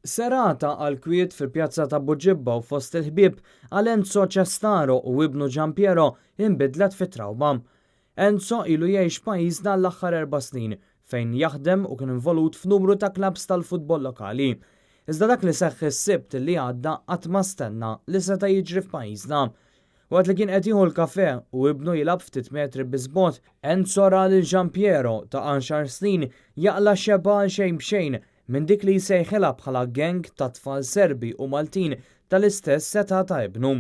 Serata għall-kwiet fil-pjazza ta' Buġibba u fost il-ħbieb għal Enzo Cestaro u ibnu Gianpiero inbidlet fi trawma. Enzo ilu jgħix pajjiżna l-aħħar erba' snin fejn jaħdem u kien involut f'numru ta' klabbs tal-futbol lokali. Iżda dak li seħħ is-Sibt li għadda qatt ma stenna li seta' jiġri f'pajjiżna. Waqt li kien qed jieħu l-kafè u ibnu jilgħab ftit metri biss bogħod, Enzo ra lil Gianpiero ta' għaxar snin jaqla' xebgħa għal xejn b'xejn minn dik li jsejħilha bħala gang ta' tfal Serbi u Maltin tal-istess età ta' ibnu.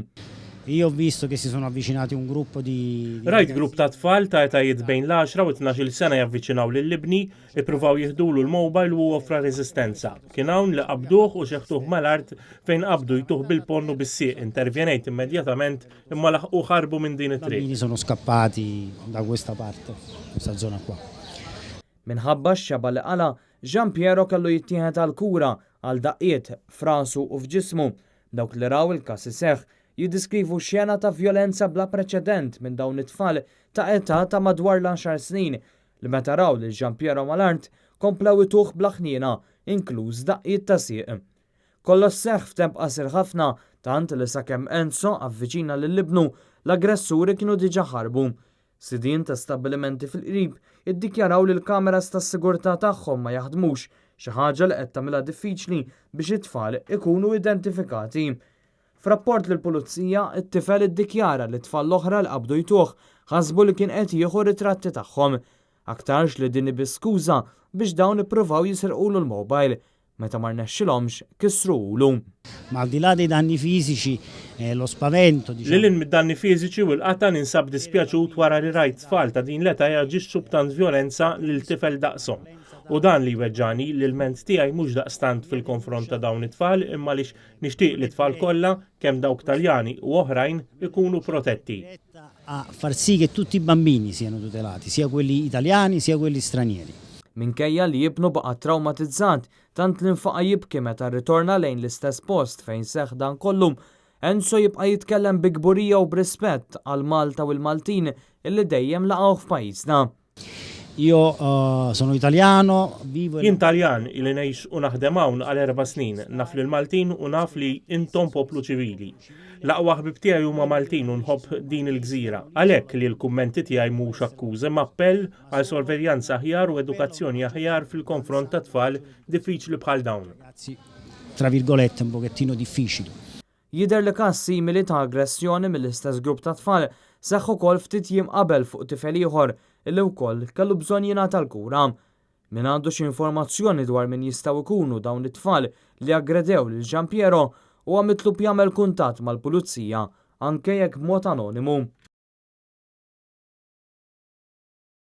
Io ho visto che si sono avvicinati un gruppo di. Rajt grupp ta' tfal ta' etajiet bejn l-għaxra u t-tnax-il sena javviċinaw lil ibni, ippruvaw jiħdulu l-mobile u hu offra reżistenza. Kien hawn li qabduh u xeħtuh mal-art fejn qabdu jtuh bil-ponn u bis-sieq. Intervjenejt immedjatament imma laħqu ħarbu minn din it-triq. Bambini sono scappati da questa parte, questa zona qua. Minħabba x-xebgħa li qala', Jean Piero kellu jittieħed għall-kura għal daqqiet f'rasu u f'ġismu. Dawk li raw il-każ iseħħ jiddiskrivu xena ta' vjolenza bla preċedent minn dawn it-tfal ta' età ta' madwar l-għaxar snin li meta raw lil Jean Piero mal-art komplew ituh bla ħniena, inkluż daqqiet ta' sieq. Kollox seħħ f'temp qasir ħafna tant li sakemm Enzo avviċina lil ibnu, l-aggressuri kienu diġà ħarbu. Sidien ta' stabbilimenti fil-qrib iddikjaraw li l-kameras tas-sigurtà tagħhom ma jaħdmux, xi ħaġa li qed tagħmilha diffiċli biex it-tfal ikunu identifikati. F'rapport lill-Pulizija, it-tifel iddikjara li t-tfal l-oħra li qabdu jtuh ħasbu li kien qed jieħu ritratti tagħhom. Aktarx li din hi biss skuża biex dawn ippruvaw jisirqulu l-mobile. Meta ma rnexxilhomx, kissruhulu. Ma al di là dei danni fisici, lo spavento, diciamo. Lil hinn mid-danni fiżiċi u l-qatgħa ninsab dispjaċut wara li rajt tfal ta' din l-età jaġixxu b'tant vjolenza lil tifel daqshom. U dan li jweġġagħni, l-ilment tiegħi mhux daqstant fil-konfront ta' dawn it-tfal imma għaliex nixtieq li t-tfal kollha, kemm dawk Taljani u oħrajn, ikunu protetti. A far sì che tutti i bambini siano tutelati, sia quelli italiani sia quelli stranieri. Minkejja li ibnu baqa' trawmatizzat tant li nfaqa' jibki meta rritorna lejn l-istess post fejn seħħ dan kollu, Enzo jibqa' jitkellem bi kburija u b'rispett għal Malta u l-Maltin illi dejjem laqgħuh f'pajjiżna. Io sono italiano, vivo e Jien Taljan, ili ngħix u naħdem hawn għal erba' snin, naf lill-Maltin u naf li intom poplu ċivili. L-aqwa ħbieb tiegħi huma Maltin u nħobb din il-gżira. Għalhekk li l-kummenti tiegħi mhux akkużi imma appell għal sorveljanza aħjar u edukazzjoni aħjar fil-konfront ta' tfal diffiċli bħal dawn. Tra virgolette un pochettino difficili. Jidher li każ simili ta' aggressjoni mill-istess grupp ta' tfal seħħ ukoll ftit jiem qabel fuq tifel ieħor illi wkoll kellu bżonn jingħata l-kura. Min għandu xi informazzjoni dwar min jistgħu jkunu dawn it-tfal li aggredew lil Jean Piero huwa mitlub jagħmel kuntatt mal-Pulizija anke jekk b'mod anonimu.